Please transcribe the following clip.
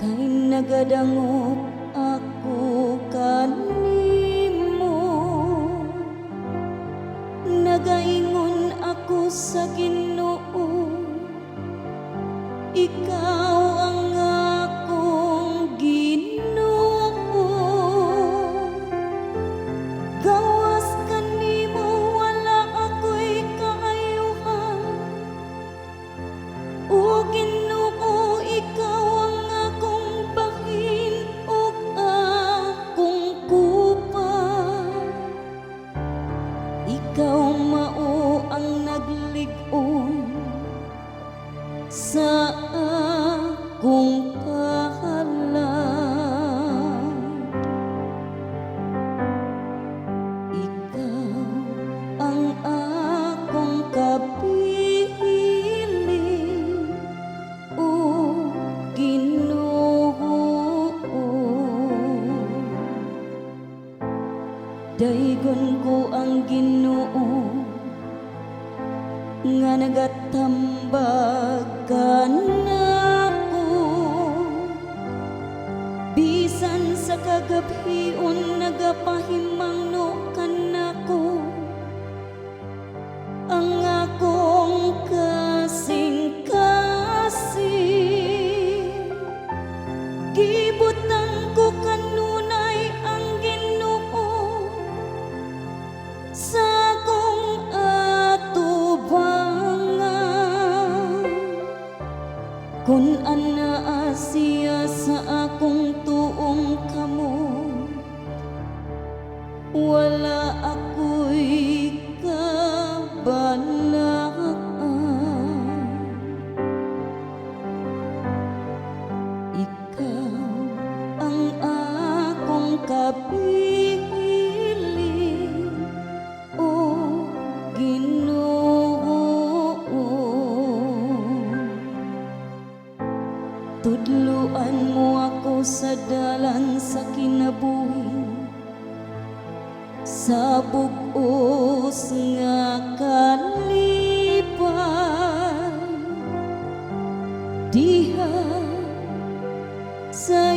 Kay nagadangop ako kanimo. Nagaingon ako sa Ginoo, "Ikaw ang akong Ginoo." Gawas kanimo wala ako'y kaayuhan. O Ginoo, ikaw ang akong bahin ug akong kupa. Ikaw mao ang naglig-on sa akong palad. Ikaw ang akong kabilin, O Ginoo. Daygon ko ang Ginoo nga nagatambag kanako. Bisan sa kagabhion nagapahimangno kanako ang akong kasing-kasing. Gibutang ko kanunay ang Ginoo sa akong atubangan. Kun anaa siya sa akong tuong kamot, wala ako'y kabalaan. Ikaw ang akong kabilin, O Ginoo. Tudluan mo ako sa dalan sa kinabuhi, sa bug-os nga kalipay. Diha sa